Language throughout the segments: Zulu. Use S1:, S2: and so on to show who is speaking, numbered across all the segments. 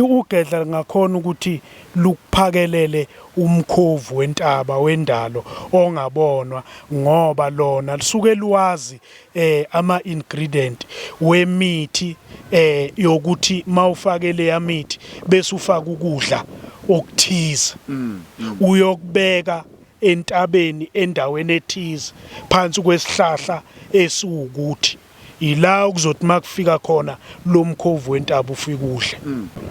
S1: Ugedla lingakhona ukuthi lukuphakelele umkhovu wentaba wendalo ongabonwa, ngoba lona lisuke luwazi ama ingredient wemithi yokuthi mawufake leya mithi bese ufaka ukudla okuthize, uyokubeka entabeni endaweni ethize phansi kwesihlahla esiwukuthi ila okuzothi makufika khona lo mkhovu wentaba ufike udle.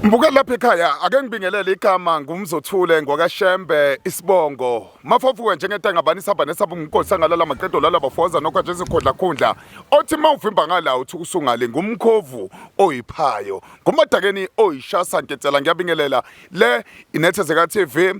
S2: Mbuke lapha ekhaya, ake ngibingelele. Igama nguMzothule ngwakaShembe, isibongo Mafofuwe njengentangabani saba nesaba umnkosi angalala maqedo lala bafoza nokho nje izikhondla khundla othi mawuvimba ngala uthi usungale ngumkhovu oyiphayo ngumadakeni oyishasa nketsela. Ngiyabingelela, le iNethezeka TV,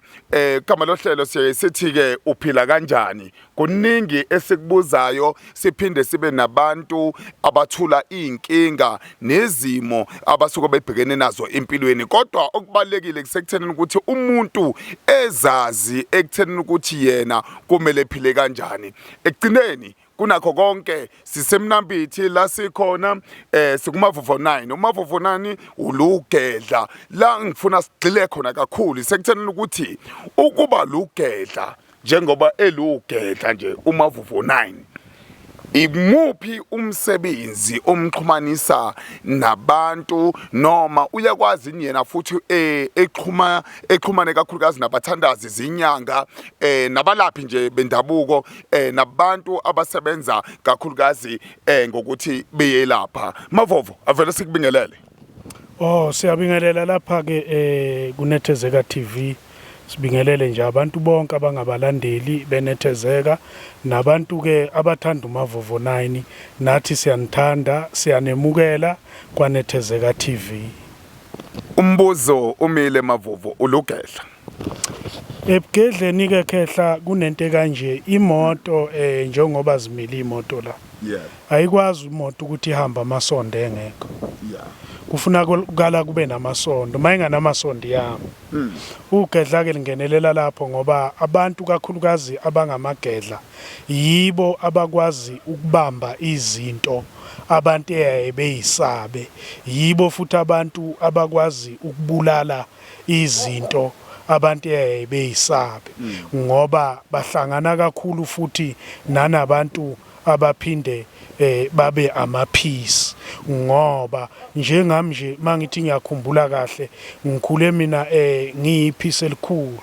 S2: igama lohlelo siye sithi ke Uphila Kanjani. Kuningi esikubuzayo, siphinde sibe nabantu abathula iy'nkinga nezimo abasuke bebhekene nazo empilweni, kodwa okubalulekile kusekuthenini ukuthi umuntu ezazi ekuthenini ukuthi yena kumele ephile kanjani. Ekugcineni kunakho konke, siseMnambithi la sikhona, sikuMavovo 9. UMavovo 9 ulugedla. La ngifuna sigxile khona kakhulu sekuthenini ukuthi ukuba lugedla, njengoba elugedla nje uMavovo 9, imuphi umsebenzi omxhumanisa nabantu, noma uyakwazi yena futhi exhuma exhumane kakhulukazi nabathandazi, izinyanga, nabalaphi nje bendabuko, nabantu abasebenza kakhulukazi ngokuthi beyelapha? Mavovo, avele sikubingelele.
S1: Oh, siyabingelela lapha ke kuNethezeka TV. Sibingelele nje abantu bonke abangabalandeli beNethezeka nabantu ke abathanda uMavovo 9. Nathi siyanithanda, siyanemukela kwaNethezeka TV.
S2: Umbuzo umile, Mavovo, ulugedla.
S1: Ebugedleni ke khehla kunento kanje, imoto njengoba zimile imoto la. Ayikwazi imoto ukuthi ihambe amasondo engekho. Kufunakala kube namasondo, mayinganamasondo iyama. Ugedla ke lingenelela lapho, ngoba abantu kakhulukazi abangamagedla yibo abakwazi ukubamba izinto abantu eyaye beyisabe, yibo futhi abantu abakwazi ukubulala izinto abantu eyaye beyisabe, ngoba bahlangana kakhulu futhi nanabantu abaphinde babe amaphisi. Ngoba njengami nje, mangithi ngiyakhumbula kahle, ngikhule mina ngiyiphisi elikhulu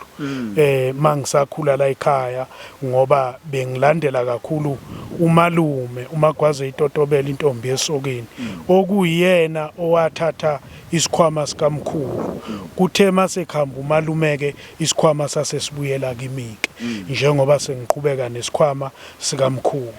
S1: mangisakhula la ekhaya, ngoba bengilandela kakhulu umalume uMagwaze itotobela intombi esokeni, okuyena owathatha isikhwama sikamkhulu. Kuthe masekhamba umalumeke, isikhwama sasesibuyela kimike njengoba sengiqhubeka nesikhwama sikamkhulu.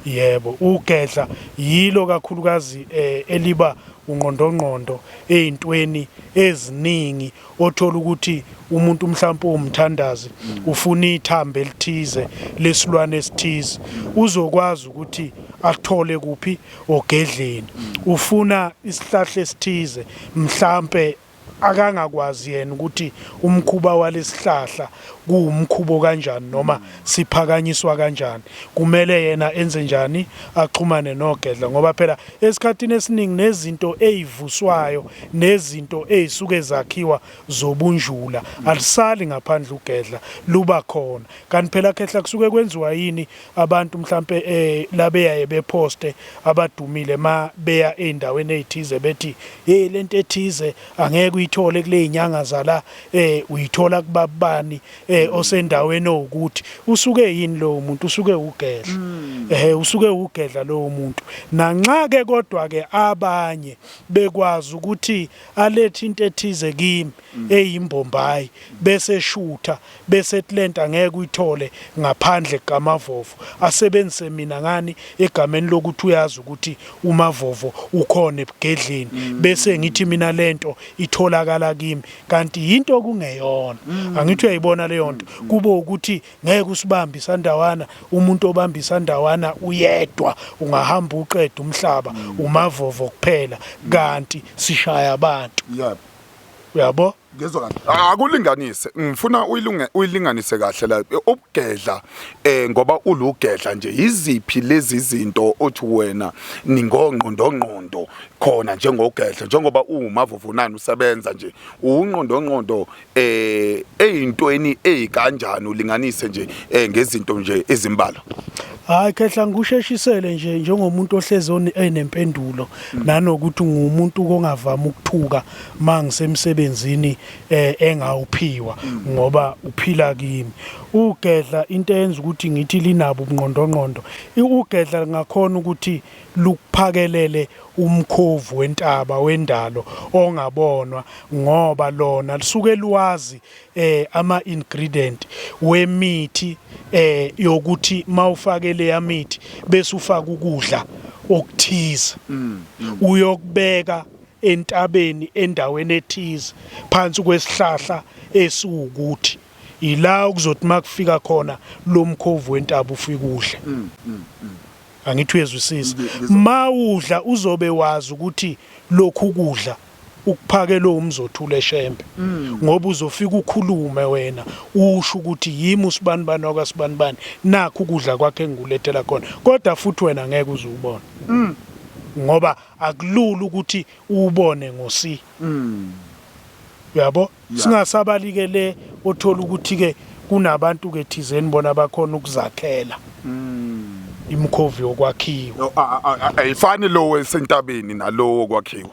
S1: Yebo, ugedla yilo kakhulukazi eliba ungqondongqondo ey'ntweni eziningi, othola ukuthi umuntu mhlawumpe uwumthandazi ufuna ithambo elithize lesilwane esithize, uzokwazi ukuthi athole kuphi? Ogedleni. Ufuna isihlahla esithize, mhlampe akangakwazi yena ukuthi umkhuba walesihlahla kuwumkhubo kanjani noma siphakanyiswa kanjani, kumele yena enze njani? Axhumane nogedla, ngoba phela esikhathini esiningi nezinto ezivuswayo nezinto ezisuke zakhiwa zobunjula alisali ngaphandle ugedla luba khona. Kanti phela khehla kusuke kwenziwa yini? Abantu mhlampe labeyaye beposte abadumile ma beya ey'ndaweni ey'thize bethi, "Hey, lento ethize angeke uyithole kule yinyanga zala, uyithola kubabani osendaweni owukuthi." Usuke yini lowo muntu? Usuke ugedla. Usuke ugedla lowo muntu. Nanxa ke kodwa ke abanye bekwazi ukuthi alethe into ethize kimi eyimbombayi, bese shutha, bese ethi lento angeke uyithole ngaphandle kukaMavovo, asebenzise mina ngani egameni lokuthi uyazi ukuthi uMavovo ukhona ebugedleni, bese ngithi mina lento itholakala kimi, kanti yinto okungeyona. Angithi uyayibona leyo nto? Kube ukuthi ngeke usibambe isandawana, umuntu obamba isandawana uyedwa, ungahamba uqeda umhlaba, uMavovo kuphela, kanti sishaya abantu. Uyabo?
S2: Ngizwa kahle. Akulinganise. Ngifuna uyilunge uyilinganise kahle la ubugedla eh ngoba ulugedla nje yiziphi lezi zinto othi wena ningongqondo ngqondo khona njengogedla njengoba uwumavuvunani usebenza nje uwungqondo ngqondo eh eyintweni ezikanjani ulinganise nje eh, ngezinto nje ezimbalwa.
S1: Hayi khehla ngikusheshisele nje njengomuntu ohlezi enempendulo nanokuthi ngumuntu ongavami ukuthuka mangisemsebenzini eh, engawuphiwa ngoba uphila kimi ugedla into eyenza ukuthi ngithi linabo ubungqondongqondo ugedla ngakhona ukuthi lukuphakelele umkhovu wentaba wendalo ongabonwa ngoba lona lisuke luwazi eh ama ingredient wemithi eh yokuthi mawufake leya mithi bese ufaka ukudla okuthize uyokubeka entabeni endaweni ethize phansi kwesihlahla esiwukuthi ila okuzothi makufika khona lo mkhovu wentaba ufike udle angithi uyezwisisa mawudla uzobe wazi ukuthi lokhu kudla ukuphakelwe umzothule shembe ngoba uzofika ukhulume wena usho ukuthi yimi usibanibani wakasibanibani nakho ukudla kwakhe engikulethela khona kodwa futhi wena ngeke uze ubone ngoba akulula ukuthi uwubone ngosi uyabo singasabalike le othola ukuthi ke kunabantu ke thizeni bona bakhona ukuzakhela imikhovu yokwakhiwa
S2: Ayifani lo wesentabeni nalowo kwakhiwa.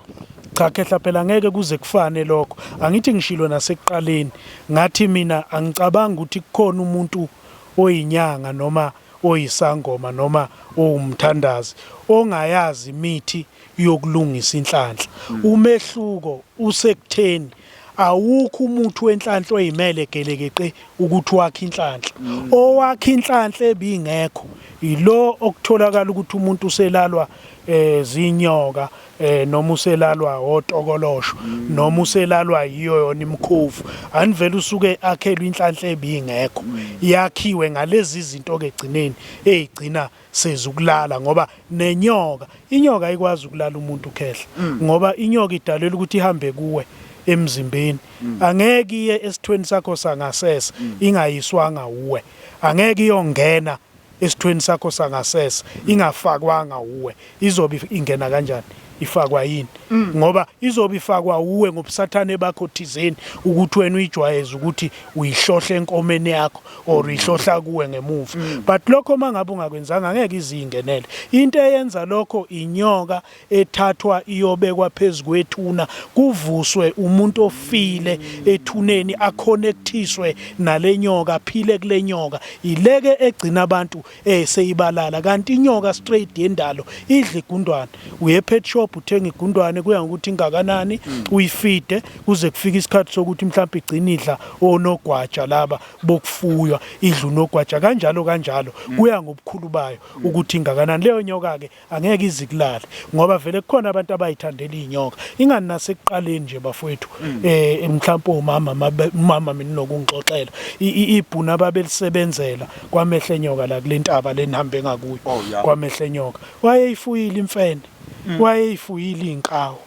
S1: Cha khehla phela ngeke kuze kufane lokho. Angithi ngishilo nasekuqaleni ngathi mina angicabangi ukuthi kukhona umuntu oyinyanga noma oyisangoma noma owumthandazi ongayazi imithi yokulungisa inhlanhla. Umehluko usekutheni awukho umuthi wenhlanhla oyimele gelekeqe ukuthi wakhe inhlanhla. Owakhe inhlanhla ebingekho yilo okutholakala ukuthi umuntu uselalwa eh zinyoka eh noma uselalwa otokolosho noma uselalwa yiyo yona imkhovu anivele usuke akhelwe inhlanhla ebingekho yakhiwe ngalezi zinto ke egcineni ezigcina sezukulala ngoba nenyoka inyoka ayikwazi ukulala umuntu khehla ngoba inyoka idalelwe ukuthi ihambe kuwe emzimbeni angeke iye esithweni sakho sangasese ingayiswanga uwe angeke iyongena esithweni sakho sangasese ingafakwanga uwe izobe ingena kanjani ifakwa yini ngoba izobe ifakwa uwe ngobusathane bakho thizeni ukuthi wena uyijwayeze ukuthi uyihlohla enkomeni yakho or uyihlohla kuwe ngemuva but lokho mangabe ungakwenzanga angeke izingenele into eyenza lokho inyoka ethathwa iyobekwa phezu kwethuna kuvuswe umuntu ofile ethuneni aconnectiswe nalenyoka aphile kulenyoka ileke egcina abantu eseyibalala kanti inyoka straight yendalo idla igundwane uye pet shop uthenga igundwane kuya ngokuthi ingakanani uyifide kuze kufike isikhathi sokuthi mhlawumbe igcina idla onogwaja laba bokufuywa idla unogwaja kanjalo kanjalo kuya ngobukhulu bayo ukuthi ingakanani leyo nyoka ke angeke izikulale ngoba vele kukhona abantu abayithandela inyoka ingani nasekuqaleni nje bafowethu eh mhlawumbe umama umama mina nokungixoxela ibhuna ababelisebenzela kwamehle enyoka la kulentaba lenihambe ngakuyo
S2: Oh, yeah.
S1: kwamehle enyoka wayeyifuyile imfene wayeyifuyile inkawu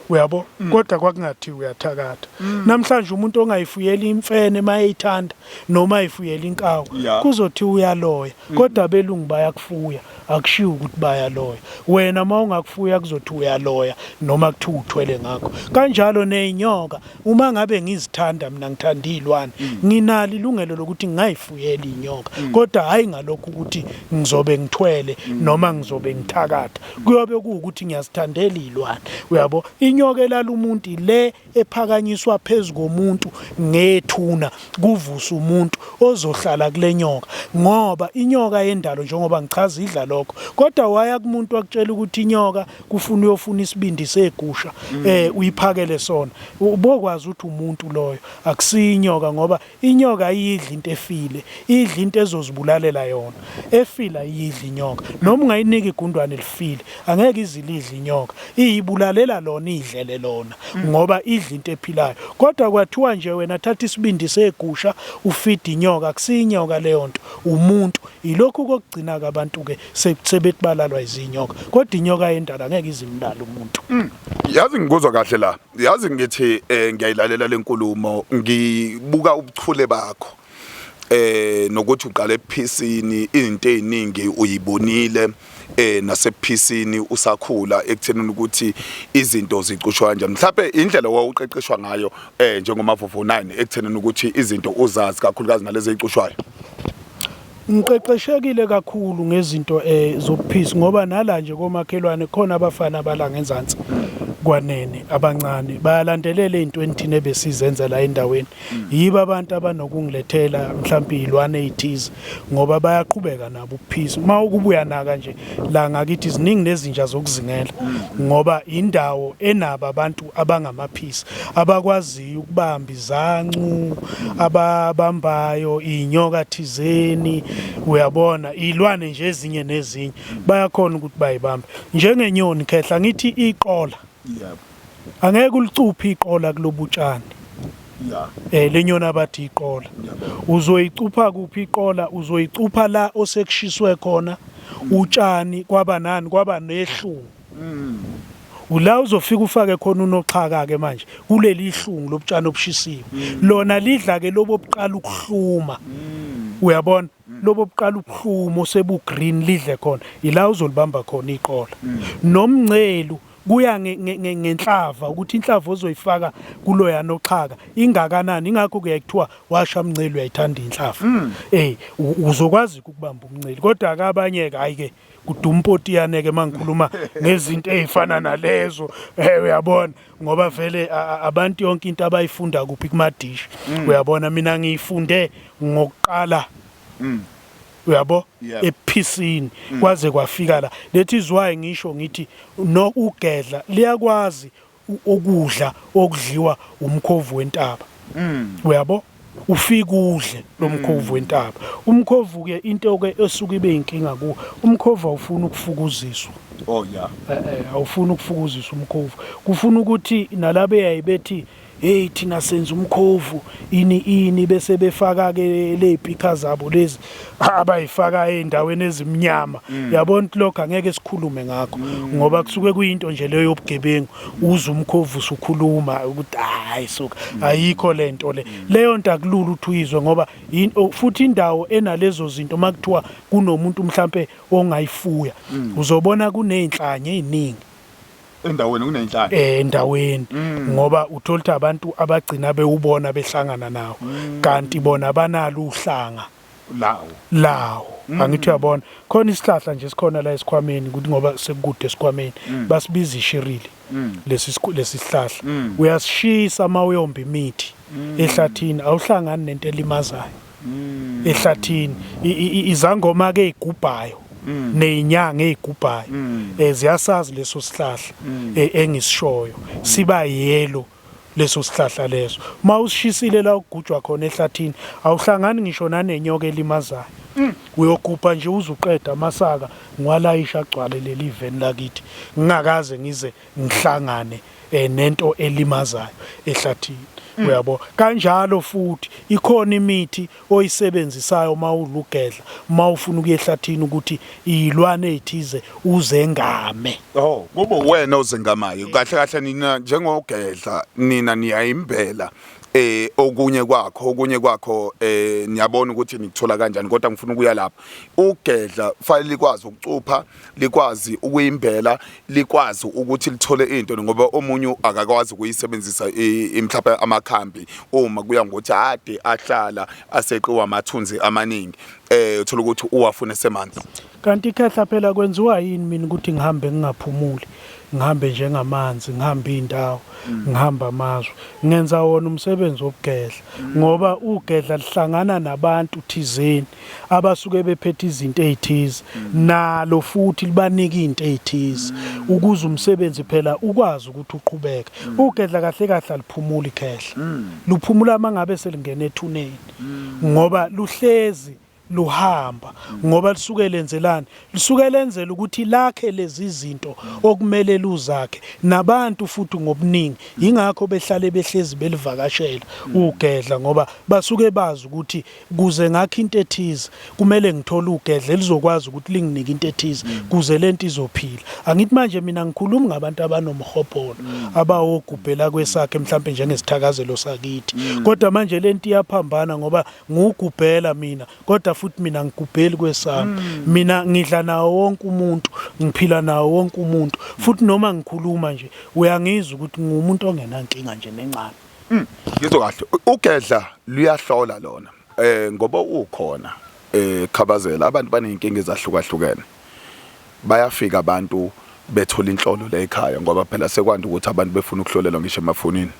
S1: uyabo kodwa kwakungathi uyathakatha namhlanje umuntu ongayifuyeli imfene mayeyithanda noma ayifuyela inkawu kuzothi uyaloya kodwa abelungu bayakufuya akushiwo ukuthi bayaloya wena uma ungakufuya kuzothi uyaloya noma kuthiwa uthwele ngakho kanjalo nezinyoka uma ngabe ngizithanda mina ngithanda izilwane nginalo ilungelo lokuthi ngingayifuyela inyoka kodwa hayi ngalokho ukuthi ngizobe ngithwele noma ngizobe ngithakatha kuyobe kuwukuthi ngiyazithandela izilwane uyabo inyoka elala umuntu le ephakanyiswa phezu komuntu ngethuna kuvusa umuntu ozohlala kule nyoka ngoba inyoka yendalo njengoba ngichaza idla lokho kodwa waya kumuntu wakutshela ukuthi inyoka kufuna uyofuna isibindi segusha eh uyiphakele sona ubokwazi ukuthi umuntu loyo akusinyoka ngoba Inyoka ayidli into efile, idla into ezozibulalela yona. Efile ayidli inyoka. Noma ungayinika igundwane lifile, angeke izilidle inyoka. Iyibulalela lona idlele lona ngoba idla into ephilayo. Kodwa kwathiwa nje wena thatha isibindi segusha ufide inyoka, akusiyo inyoka leyo nto, umuntu. Yilokhu kokugcina-ke abantu-ke sebethi balalwa izinyoka. Kodwa inyoka yendalo angeke izimlale umuntu.
S2: Yazi ngikuzwa kahle la. Yazi ngithi eh Ngiyayilalela lenkulumo, ngibuka ubuchule bakho nokuthi uqale ephisini, izinto eziningi uyibonile nasephisini usakhula, ekuthenini ukuthi izinto zicushwa kanjani, mhlawumbe indlela wawuqeqeshwa ngayo njengoMavovo 9, ekuthenini ukuthi izinto uzazi, kakhulukazi nalezi ezicushwayo.
S1: Ngiqeqeshekile kakhulu ngezinto zobuphisi, ngoba nala nje komakhelwane khona abafana bala ngenzansi kwanene abancane bayalandelela ey'ntweni thina ebesizenza la endaweni. Yibo abantu abanokungilethela mhlawumbe iy'lwane ey'thize, ngoba bayaqhubeka nabo ukuphisa. Uma ukubuya naka nje la ngakithi, ziningi nezinja zokuzingela, ngoba indawo enabo abantu abangamaphisi abakwaziyo ukubamba izancu, ababambayo iy'nyoka thizeni, uyabona, iy'lwane nje ezinye nezinye bayakhona ukuthi bayibambe. Njengenyoni, khehla, ngithi iqola. Angeke ulicuphe iqola kulobutshani. Lenyoni abathi iqola. Uzoyicupha kuphi iqola? Uzoyicupha la osekushiswe khona utshani, kwaba nani, kwaba nehlungu. Ula uzofika ufake khona unoxhaka ke manje kuleli hlungu lobutshani obushisiwe. Lona lidla ke lobo buqala ukuhluma. Uyabona? Lobo buqala ukuhluma osebu green, lidle khona. Ila uzolibamba khona iqola. Nomncelu kuya ngenhlava, ukuthi inhlava ozoyifaka kuloya noxhaka ingakanani. Ingakho kuyaye kuthiwa washa mncelu, uyayithanda inhlava. Uzokwazi ukubamba umncelu, kodwa ke abanye ke hayi ke, kudumpotiyane ke mangikhuluma ngezinto ezifana nalezo, uyabona, ngoba vele abantu yonke into abayifunda kuphi? Kumadishi, uyabona. Mina ngiyifunde ngokuqala, uyabo, ephisini kwaze kwafika la. That is why ngisho ngithi no ugedla liyakwazi ukudla okudliwa umkhovu wentaba, uyabo. Ufika udle lo mkhovu wentaba. Umkhovu ke, into ke esuke ibe inkinga kuwo umkhovu, awufuni ukufukuziswa.
S2: Oh yeah.
S1: Awufuni ukufukuziswa umkhovu. Kufuna ukuthi nalabe yayibethi, "Hey, thina senza umkhovu ini ini," bese befaka ke lezipikha zabo lezi abayifaka eindaweni ezimnyama, yabona. Ukuthi lokho angeke sikhulume ngakho, ngoba kusuke kuyinto nje leyo yobugebengu. Uze umkhovu usukhuluma ukuthi hayi suka, ayikho lento le. Leyo nto akulula ukuthi uyizwe, ngoba futhi indawo enalezo zinto, makuthiwa kunomuntu mhlambe ongayifuya, uzobona kuney'nhlanya ey'ningi.
S2: Endaweni kunenhlanya.
S1: Endaweni, ngoba uthola ukuthi abantu abagcina bewubona behlangana nawo, kanti bona banalo uhlanga
S2: lawo.
S1: Lawo, angithi uyabona, khona isihlahla nje sikhona la esikhwameni, ukuthi ngoba sekukude esikhwameni, basibiza ishirile lesi sihlahla. Uyasishisa uma uyomba imithi ehlathini, awuhlangani nento elimazayo ehlathini. Izangoma ke igubhayo nezinyanga ezigubhayo ziyasazi leso sihlahla engisishoyo. Siba yellow leso sihlahla leso. Uma usishisile la ugujwa khona ehlathini, awuhlangani ngisho nanenyoka elimazayo. Uyogubha nje uze uqeda amasaka, ngiwalayisha agcwale leli veni lakithi, ngingakaze ngize ngihlangane nento elimazayo ehlathini, uyabo. Kanjalo futhi ikhona imithi oyisebenzisayo uma ulugedla, uma ufuna ukuya ehlathini, ukuthi iy'lwane ey'thize uzengame.
S2: Oh, kube wena ozengamayo. Kahle kahle nina njengogedla, nina niyayimbela okunye kwakho niyabona ukuthi nikuthola kanjani, kodwa ngifuna ukuya lapha. Ugedla fanele likwazi ukucupha, likwazi ukuyimbela, likwazi ukuthi lithole into, ngoba omunye akakwazi ukuyisebenzisa mhlawumbe amakhambi, uma kuya ngokuthi ade ahlala aseqiwa amathunzi amaningi, uthola ukuthi uwafune semanzi.
S1: Kanti ikhehla phela, kwenziwa yini mina ukuthi ngihambe ngingaphumuli, ngihambe njengamanzi, ngihambe iy'ndawo, ngihamba amazwe, ngenza wona umsebenzi wobugedla? Ngoba ugedla lihlangana nabantu thizeni abasuke bephethe izinto ey'thize, nalo futhi libanika iy'nto ey'thize ukuze umsebenzi phela ukwazi ukuthi uqhubeke. Ugedla kahle kahle aliphumuli ikhehla, luphumula uma ngabe selingena ethuneni, ngoba luhlezi. luhamba ngoba lisuke lenzelani? Lisuke lenzela ukuthi lakhe lezi zinto okumele luzakhe nabantu futhi ngobuningi. Yingakho behlale behlezi belivakashela ugedla ngoba basuke bazi ukuthi kuze ngakhe into ethize kumele ngithole ugedla elizokwazi ukuthi linginike into ethize kuze lento izophila. Angithi manje mina ngikhulumi ngabantu abanomhobholo abawogubhela kwesakhe mhlampe njengesithakazelo sakithi, kodwa manje lento iyaphambana ngoba ngugubhela mina, kodwa futhi mina ngigubheli kwesami. Mina ngidla nawo wonke umuntu, ngiphila nawo wonke umuntu, futhi noma ngikhuluma nje uyangizwa ukuthi ngumuntu ongenankinga nje nencane.
S2: Ngizwa kahle. Ugedla luyahlola lona. Ngoba ukhona Khabazela abantu baneyinkinga ezahlukahlukene. Bayafika abantu bethola inhlolo la ekhaya ngoba phela sekwanda ukuthi abantu befuna ukuhlolelwa ngisho emafonini.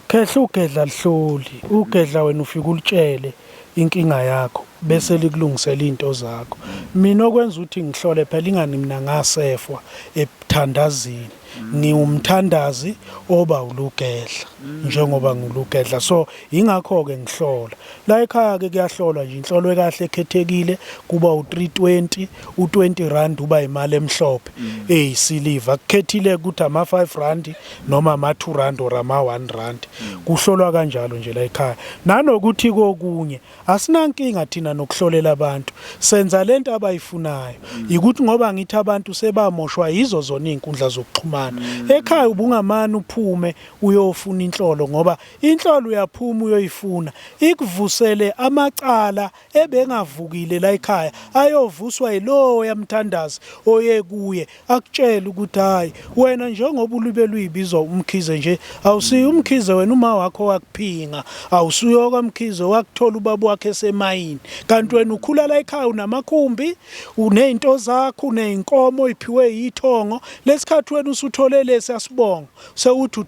S1: Khehla ugedla lihloli, ugedla wena ufike ulitshele inkinga yakho bese likulungisela izinto zakho. Mina okwenza ukuthi ngihlole phela ingani mina ngasefwa ebuthandazini. Ngiwumthandazi oba ulugedla njengoba ngulugedla, so yingakho-ke ngihlola la ekhaya-ke. Kuyahlolwa nje inhlolo ekahle ekhethekile kuba u-320, u-20 rand uba imali emhlophe eyisiliva. Kukhethile ukuthi ama-5 rand noma ama-2 rand or ama-1 rand. Kuhlolwa kanjalo nje la ekhaya. Nanokuthi kokunye asinankinga thina nokuhlolela abantu, senza lento abayifunayo. Yikuthi ngoba ngithi abantu sebamoshwa yizo zona iy'nkundla zokuxhumana. Ekhaya ubungamane uphume uyofuna inhlolo, ngoba inhlolo uyaphuma uyoyifuna ikuvusele amacala ebengavukile la ekhaya, ayovuswa yilowo yamthandazi oye kuye akutshele ukuthi hayi wena njengoba ulube luyibizwa uMkhize nje, awusiyo uMkhize wena, uma wakho wakuphinga, awusuyo kwaMkhize, wakuthola ubaba wakhe esemayini, kanti wena ukhula la ekhaya unamakhumbi, unezinto zakho, uneyinkomo oyiphiwe yithongo. Lesikhathi wena usuthole lesi asibongo sewuthi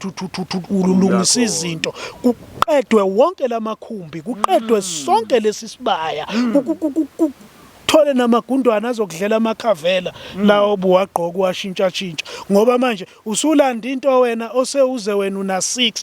S1: ulungisa izinto, kuqedwe wonke lamakhumbi, kuqedwe sonke lesi sibaya, thole namagundwane azokudlela amakhavela lawo obuwagqoka uwashintsha-shintsha, ngoba manje usulanda into wena osewuze wena una 60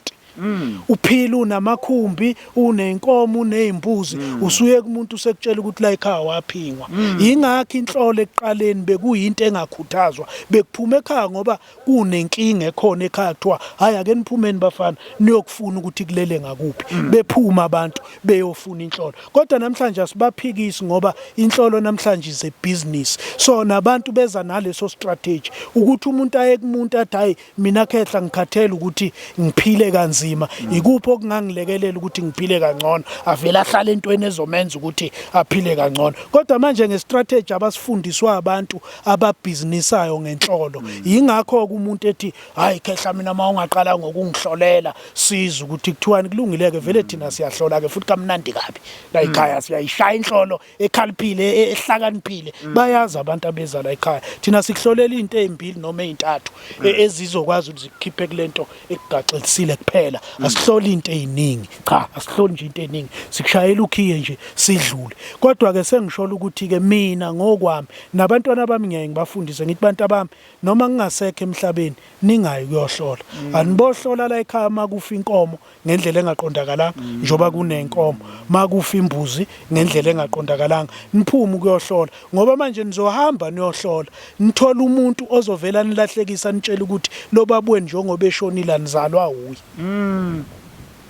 S1: uphila unamakhumbi, unenkomo, unezimbuzi, usuye kumuntu usekutshela ukuthi la ekhaya waphingwa. Yingakho inhlolo ekuqaleni bekuyinto engakhuthazwa, bekuphuma ekhaya ngoba kunenkinga ekhona ekhaya, kuthiwa hayi ake niphumeni bafana niyokufuna ukuthi kulele ngakuphi. Bephuma abantu beyofuna inhlolo, kodwa namhlanje asibaphikisi ngoba inhlolo namhlanje is a business, so nabantu beza naleso strategy ukuthi umuntu aye kumuntu athi hayi mina khehla ngikhathele ukuthi ngiphile kanzima, ikuphi okungangilekelela ukuthi ngiphile kangcono? Avele ahlale entweni ezomenza ukuthi aphile kangcono. Kodwa manje ngestrategy abasifundiswa abantu ababhizinisayo ngenhlolo, yingakho umuntu ethi hayi khehla mina uma ungaqala ngokungihlolela siza ukuthi kuthiwani, kulungile-ke vele thina siyahlola-ke futhi kamnandi kabi la ekhaya, siyayishaya inhlolo ekhaliphile ehlakaniphile. Bayazi abantu abeza la ekhaya, thina sikuhlolela into ey'mbili noma ey'ntathu ezizokwazi ukuthi zikukhiphe kule nto ekugaxelisile kuphela. Asihloli into ey'ningi, cha, asihloli nje into ey'ningi, sikushayela ukhiye nje sidlule. Kodwa-ke sengishola ukuthi-ke mina ngokwami nabantwana bami ngiyaye ngibafundise ngithi bantu abami, noma ngingasekho emhlabeni ningayi kuyohlola. Anibohlola la ekhaya makufa inkomo ngendlela engaqondakalanga, njengoba kunenkomo makufa imbuzi ngendlela engaqondakalanga, niphume ukuyohlola, ngoba manje nizohamba niyohlola nithola umuntu ozovela nilahlekisa, nitshela ukuthi lo babweni njengoba eshonile anizalwa uye.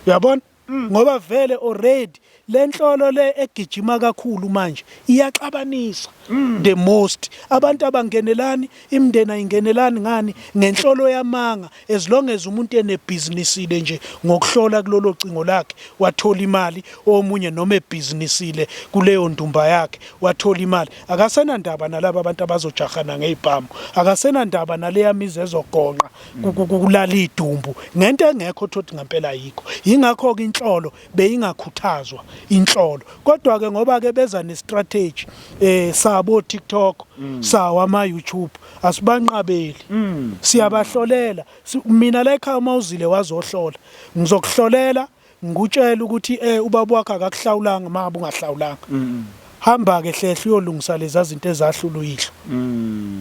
S1: Uyabona, ngoba vele already le nhlolo le egijima kakhulu manje iyaxabanisa the most abantu, abangenelani, imindeni ayingenelani ngani ngenhlolo yamanga. As long as umuntu enebhizinisile nje ngokuhlola kulolo cingo lakhe wathola imali, omunye noma ebhizinisile kuleyo ndumba yakhe wathola imali, akasenandaba nalaba abantu abazojahana ngezibhamu, akasenandaba naleya mizi ezogonqa kulala idumbu ngento engekho thothi ngempela ayikho. Yingakho-ke inhlolo beyingakhuthazwa inhlolo, kodwa-ke ngoba-ke beza nestrategy sabo TikTok, sawo ama YouTube, asibanqabeli, siyabahlolela. Mina la ekhaya uma uzile wazohlola, ngizokuhlolela ngikutshela ukuthi ubaba wakho akakuhlawulanga, uma ngabe ungahlawulanga hamba ke hlehla uyolungisa lezi zinto ezahlula uyihlo.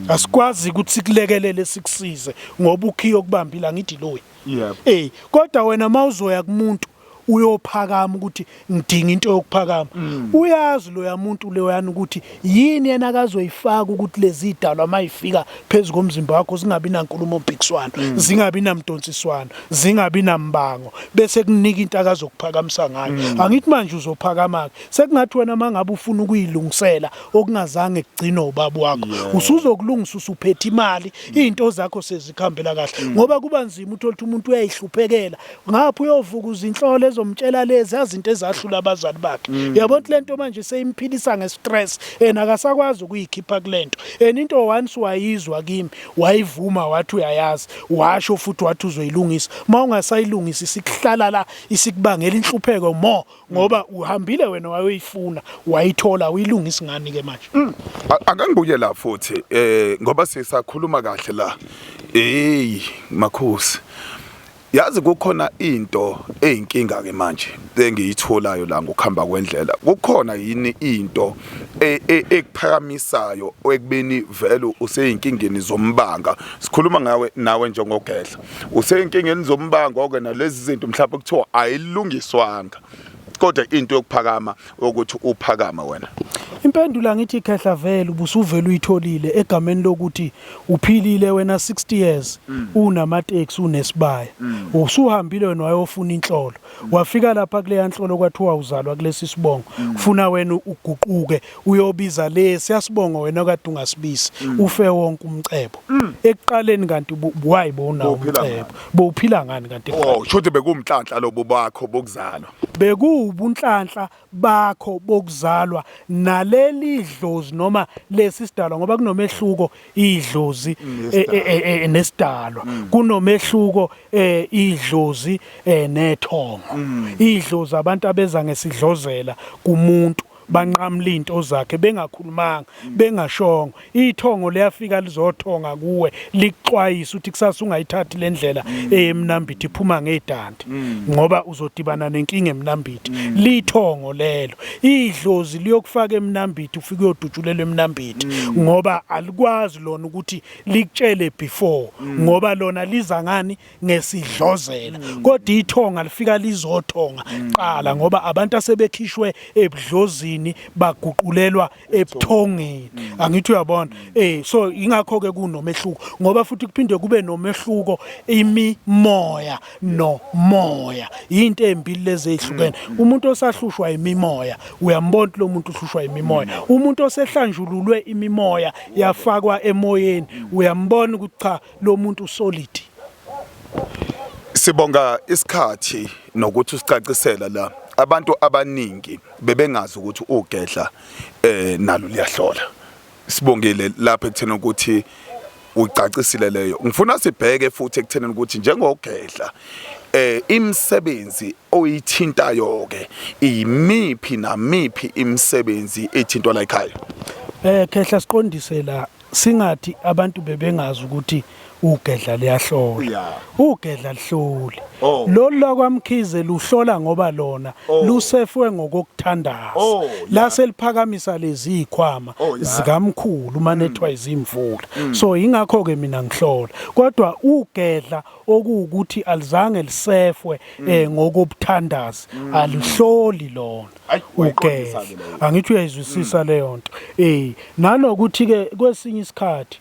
S1: Asikwazi ukuthi sikulekelele sikusize ngoba ukhiyo okubambile angithi loyi. Kodwa wena mawuzoya kumuntu uyophakama ukuthi ngidinga into yokuphakama. Uyazi loya muntu loyana ukuthi yini yena akazoyifaka ukuthi lezi idalwa mayifika phezu komzimba wakho zingabi nankulumo mpikiswano, zingabi namdonsiswano, zingabi nambango, bese kunika into akazokuphakamisa ngayo. Angithi manje uzophakama ke, sekungathi wena mangabe ufuna ukuyilungisela okungazange kugcinwe ubaba wakho, usuzokulungisa usuphethe imali, izinto zakho sezikhambela kahle. Ngoba kuba nzima uthola ukuthi umuntu uyayihluphekela ngapha uyovukuza inhlolo ezomtshela lezi azinto ezahlula abazali bakhe. Uyabona ukuthi lento manje seyimphilisa ngestress and akasakwazi ukuyikhipha kulento. And into once wayizwa kimi, wayivuma, wathi uyayazi, washo futhi wathi uzoyilungisa, uma ungasayilungisi isikuhlala la, isikubangela inhlupheko more, ngoba uhambile wena wayoyifuna wayithola, uyilungisa ngani ke manje?
S2: Ake ngibuye la futhi ngoba sisakhuluma kahle la. Hey makhosi, yazi kukhona into eyinkinga ke manje engiyitholayo la ngokuhamba kwendlela. Kukhona yini into ekuphakamisayo ekubeni vele useyinkingeni zombanga? Sikhuluma ngawe nawe njengogedla, useyinkingeni zombango ke nalezi zinto mhlawumbe kuthiwa ayilungiswanga, kodwa into yokuphakama ukuthi uphakama wena.
S1: Impendulo angithi khehla, vele ubusuvele uyitholile egameni lokuthi uphilile wena 60 years, unamateksi, unesibaya, usuhambile wena wayofuna inhlolo, wafika lapha kuleya nhlolo kwathiwa uzalwa kulesi sibongo, kufuna wena uguquke uyobiza lesi yasibongo wena kade ungasibisi, ufe wonke umcebo ekuqaleni. Kanti why bowunawo
S2: Bowuphila
S1: umcebo? Bowuphila ngani kanti?
S2: Oh, shuthi bekumhlanhla lobo bakho bokuzalwa.
S1: Bekuwubunhlanhla bakho bokuzalwa naleli dlozi noma lesi sidalwa, ngoba kunomehluko idlozi nesidalwa, kunomehluko idlozi nethongo. Idlozi abantu abeza ngesidlozela kumuntu, banqamula into zakhe bengakhulumanga, bengashongo. Ithongo liyafika lizothonga kuwe, likuxwayisa ukuthi kusasa ungayithathi le ndlela eMnambithi, iphuma ngedandi, ngoba uzodibana nenkinga eMnambithi. Lithongo lelo. Idlozi liyokufaka eMnambithi, ufike uyodutshulela eMnambithi, ngoba alikwazi lona ukuthi likutshele before, ngoba lona liza ngani? Ngesidlozela. Kodwa ithonga lifika lizothonga qala, ngoba abantu asebekhishwe ebudlozini baguqulelwa ebuthongeni. Angithi uyabona? So ingakho ke kunomehluko, ngoba futhi kuphinde kube nomehluko imimoya nomoya, into ezimbili lezi ezihlukene. Umuntu osahlushwa imimoya, uyambona lo muntu uhlushwa imimoya. Umuntu osehlanjululwe imimoya yafakwa emoyeni, uyambona ukuthi cha, lo muntu usolid.
S2: Sibonga isikhathi nokuthi usicacisela la. Abantu abaningi bebengazi ukuthi ugedla nalo liyahlola. Sibongile lapha ekutheni ukuthi ucacisile leyo. Ngifuna sibheke futhi ekutheni ukuthi njengogedla imisebenzi oyithintayo ke imiphi namiphi imisebenzi ethintwa la ekhaya?
S1: Khehla, siqondise la, singathi abantu bebengazi ukuthi ugedla liyahlola. Ugedla lihloli. Lolu lakwaMkhize luhlola ngoba lona lusefwe ngokokuthandaza. Lase liphakamisa lezi ikhwama zikamkhulu manethwa izimvula. So ingakho ke mina ngihlola, kodwa ugedla okuwukuthi alizange lisefwe ngokobuthandazi alihloli lona.
S2: Ayi,
S1: ugedla.
S2: Wayiqondisa-ke leyo.
S1: Angithi uyayizwisisa leyo nto? Nanokuthi ke kwesinye isikhathi,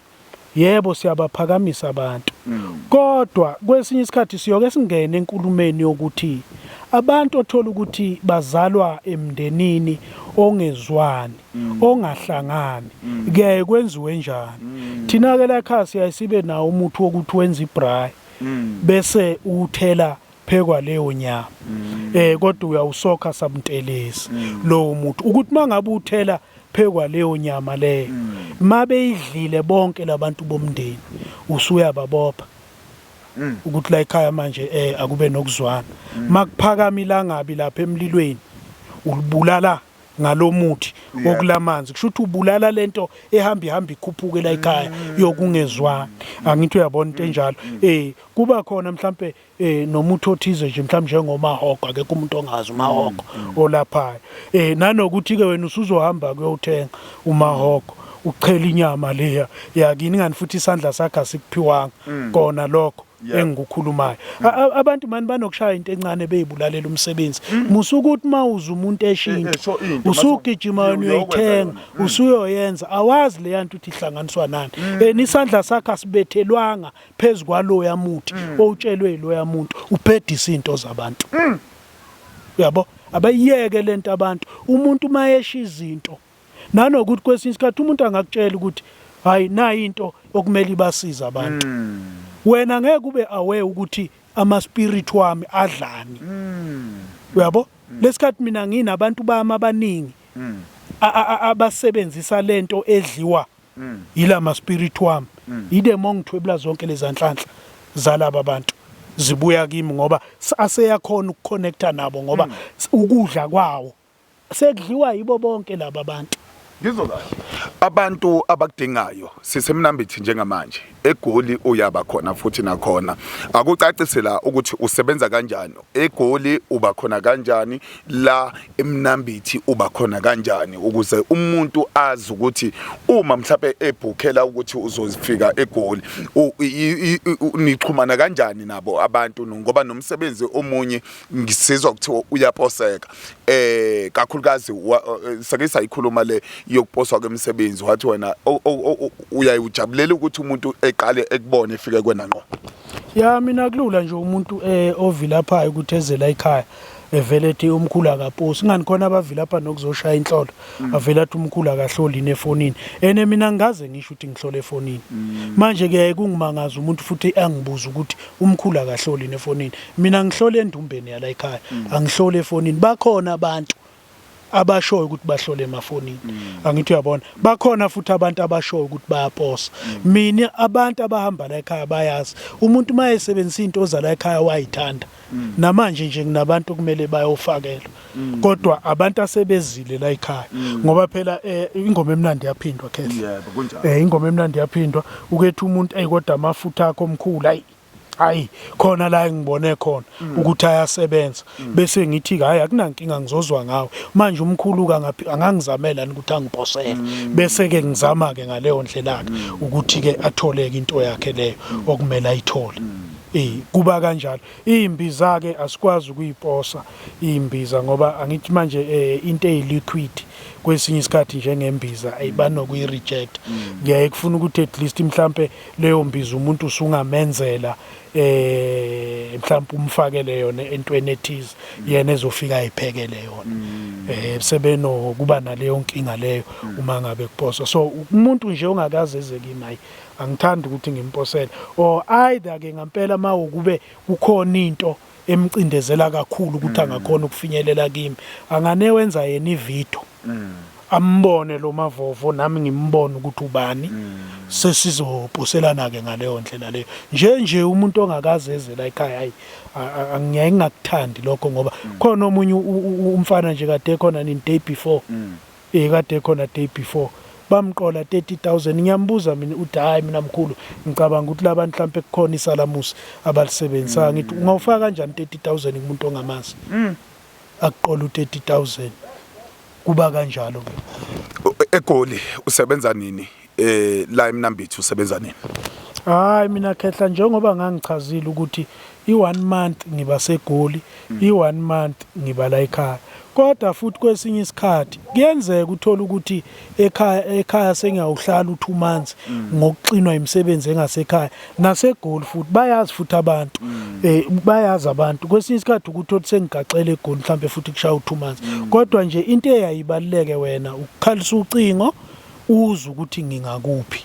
S1: yebo, siyabaphakamisa abantu, kodwa kwesinye isikhathi siyoke singene enkulumeni yokuthi abantu othola ukuthi bazalwa emndenini ongezwani, ongahlangani, kuyaye kwenziwe njani? Thina ke la ekhaya siyaye sibe nawo umuthi wokuthi wenze ibraai, bese uthela phekwa leyo nyama, kodwa uyawusokha sabuntelezi lowo muthi, ukuthi mangabe uthela phekwa leyo nyama leyo, mabeyidlile bonke labantu bomndeni, usuyababopha ukuthi la ekhaya manje akube nokuzwana. Makuphakama ilangabi lapha emlilweni, ulibulala ngalomuthi okulamanzi, kusho ukuthi ubulala lento ehamba ihamba ikhuphuke la ekhaya yokungezwani. Angithi uyabona into enjalo? Kuba khona mhlambe nomuthi othize nje, mhlawumbe njengomahogo, akekho umuntu ongazi umahogo olaphayo. Nanokuthi ke wena usuzohamba kuyothenga umahogo, uchela inyama leya yakini, ingani futhi isandla sakhe asikuphiwanga kona lokho. Engikukhulumayo, abantu mani banokushaya into encane beyibulalela umsebenzi. Musa ukuthi mawuza umuntu esho into,
S2: Esho into,
S1: usugijima wena
S2: uyokwenza
S1: uyayithenga,
S2: yona.
S1: Usuyoyenza, awazi leya nto ukuthi ihlanganiswa nani. Isandla sakho asibethelwanga phezu kwaloya muthi owutshelwe yiloya muntu, ubhedisa into zabantu. Uyabo, abayiyeke lento abantu. Umuntu mayesha izinto, nanokuthi kwesinye isikhathi umuntu angakutshela ukuthi hayi, nayi into okumele ibasize abantu, wena ngeke ube aware ukuthi ama spirit wami adlani. Uyabo, lesikhathi mina nginabantu bami abaningi abasebenzisa lento edliwa yilama spirit wami, ide mongithwebula zonke lezi nhlanhla zalaba bantu zibuya kimi, ngoba aseyakhona ukuconnecta nabo, ngoba ukudla kwawo sekudliwa yibo bonke laba bantu.
S2: Ngizwa kahle. Abantu abakudingayo, siseMnambithi njengamanje. EGoli uyaba khona futhi nakhona. Akucacise la ukuthi usebenza kanjani. EGoli uba khona kanjani, la eMnambithi uba khona kanjani, ukuze umuntu azi ukuthi uma mhlawumbe ebhukhela ukuthi uzofika eGoli, nixhumana kanjani nabo abantu, ngoba nomsebenzi omunye ngisizwa kuthiwa uyaposeka, kakhulukazi sake sayikhuluma le yokuposwa kwemisebenzi, wathi wena uyayijabulela ukuthi umuntu eqale ekubone efike kwena ngqo.
S1: Ya, mina kulula nje, umuntu ovilaphayo ukuthi eze la ekhaya evele ethi umkhulu akaposi, ingani khona abavilapha nokuzoshaya inhlolo, avele athi umkhulu akahloli nefonini, ene mina ngingaze ngisho ukuthi ngihlole efonini. Manje kuyaye kungimangaza umuntu futhi angibuza ukuthi umkhulu akahloli nefonini. Mina ngihlole endumbeni yala ekhaya, angihloli efonini. Bakhona abantu abashoyo ukuthi bahlole emafonini, angithi uyabona? Bakhona futhi abantu abashoyo ukuthi bayaposa. Mina abantu abahamba la ekhaya bayazi umuntu uma esebenzisa into zala ekhaya wayithanda. Namanje nje nginabantu okumele bayofakelwa, kodwa abantu asebezile la ekhaya, ngoba phela ingoma emnandi yaphindwa, khehle.
S2: Yebo, kunjalo.
S1: Ingoma emnandi yaphindwa, ukethu umuntu, ey, kodwa amafutha akho omkhulu, ayi hayi, khona la engibone khona ukuthi ayasebenza, bese ngithi hayi, akunankinga, ngizozwa ngawe. Manje umkhulu angangizamela ukuthi angiposele, bese ke ngizama ke ngaleyo ndlela ke ukuthi ke atholeke into yakhe leyo okumele ayithole. Kuba kanjalo. Imbiza ke asikwazi ukuyiposa imbiza, ngoba angithi manje into eyiliquid kwesinye isikhathi njengembiza ayibanokuyi reject. Ngiyaye kufuna ukuthi at least mhlambe leyo mbiza umuntu usungamenzela, mhlawumbe umfakele yona entweni ethize, yena ezofika ayiphekele yona. Sebeno kuba naleyo nkinga leyo uma ngabe kuposwa. So umuntu nje ongakaze eze kimi, hayi, angithandi ukuthi ngimposele, or either ke ngempela mawukube kukhona into emcindezela kakhulu ukuthi angakhona ukufinyelela kimi, angane wenza yena ivideo, ambone lo mavovo, nami ngimbone ukuthi ubani, sesizoposelana ke ngaleyo ndlela leyo. Nje umuntu ongakaze eze la ekhaya, hayi, angiyaye ngingakuthandi lokho, ngoba khona omunye umfana nje kade khona nini, day before, kade khona day before, bamqola 30,000. Ngiyambuza mina, uthi hayi, mina mkhulu ngicabanga ukuthi labantu mhlambe kukhona isalamusi abalisebenzisayo. Ngithi ungawufaka kanjani 30,000 kumuntu ongamazi, akuqola u30000? Kuba kanjalo ke.
S2: EGoli usebenza nini? La eMnambithi usebenza nini?
S1: Hayi, mina khehla, njengoba ngangichazile ukuthi i-one month ngiba seGoli, i-one month ngiba la ekhaya, kodwa futhi kwesinye isikhathi kuyenzeka uthola ukuthi ekhaya sengiyawuhlala u-2 months ngokuxinwa imisebenzi engasekhaya naseGoli. Futhi bayazi futhi abantu, bayazi abantu, kwesinye isikhathi ukuthi uthi sengigaxele eGoli mhlambe futhi kushaya u-2 months. Kodwa nje into eyayibaluleke wena ukukhalisa ucingo, uzwe ukuthi ngingakuphi.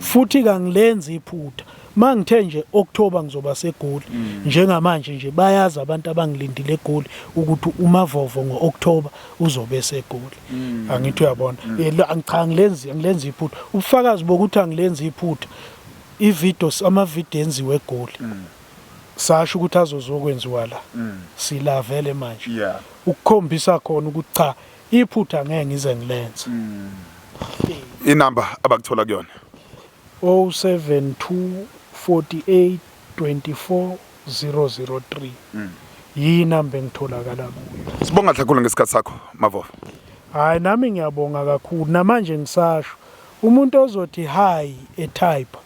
S1: Futhi kangilenzi iphutha mangithe nje October ngizoba seGoli. Njengamanje nje bayazi abantu abangilindile eGoli ukuthi uMavovo ngoOctober uzobe seGoli, angithi uyabona? Cha, angilenzi iphutha. Ubufakazi bokuthi angilenzi iphutha, ivideo, amavideo enziwe eGoli, sasho ukuthi azozokwenziwa la, sila vele manje, ukukhombisa khona ukuthi cha, iphutha ngeke ngize ngilenze.
S2: Inamba abakuthola kuyona?
S1: 072 48 24 003, yinamba engitholakala kuyo.
S2: Sibonga kakhulu ngesikhathi sakho, Mavovo.
S1: Hayi, nami ngiyabonga kakhulu. Namanje ngisasho, umuntu ozothi hi etype.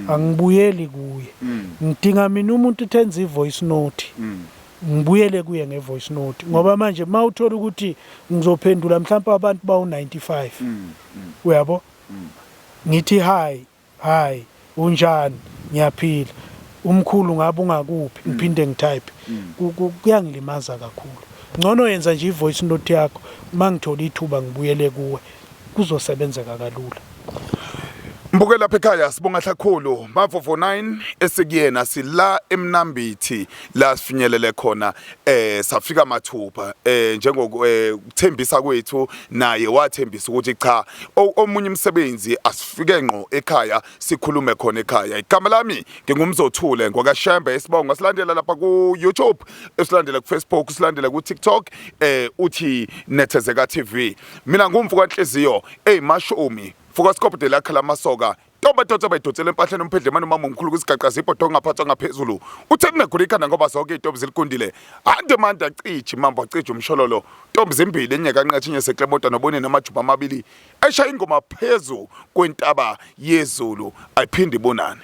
S1: Angibuyeli kuye. Ngidinga mina umuntu uthi enze i-voice note. Ngibuyele kuye nge-voice note ngoba manje uma uthola ukuthi ngizophendula mhlawumpe abantu bawu-95, uyabo, ngithi hi, hi, unjani, ngiyaphila umkhulu, ngabe ungakuphi, ngiphinde ngitype, kuyangilimaza kakhulu. Ngcono yenza nje i-voice note yakho, uma ngithola ithuba ngibuyele kuwe, kuzosebenzeka kalula.
S2: Mbuke lapha ekhaya, sibonga kakhulu Mavovo 9 esikuyena. Sila eMnambithi la sifinyelele khona, safika mathupha njengokuthembisa kwethu. Naye wathembisa ukuthi cha, omunye umsebenzi asifike ngqo ekhaya, sikhulume khona ekhaya. Igama lami nginguMzothule ngwakaShembe isibongo. Silandela lapha ku YouTube, silandele ku Facebook, silandele ku TikTok, uthi Nethezeka TV. Mina ngumfu kanhliziyo eyimashumi, fuka sikobode lakhe lamasoka, ntombi edonsa bayidonsela empahleni, umphedlemane, umama omkhulu kwisigaqa zibhodo ongaphathwa ngaphezulu, uthe kunegula ikhanda ngoba zonke iy'ntombi zilikundile. Ande mande acije mambo, acije umshololo, ntombi zimbili, enye kanqatshe, enye seklemota nobone namajuba amabili, eshaya ingoma phezu kwentaba yezulu, ayiphinde ibonane.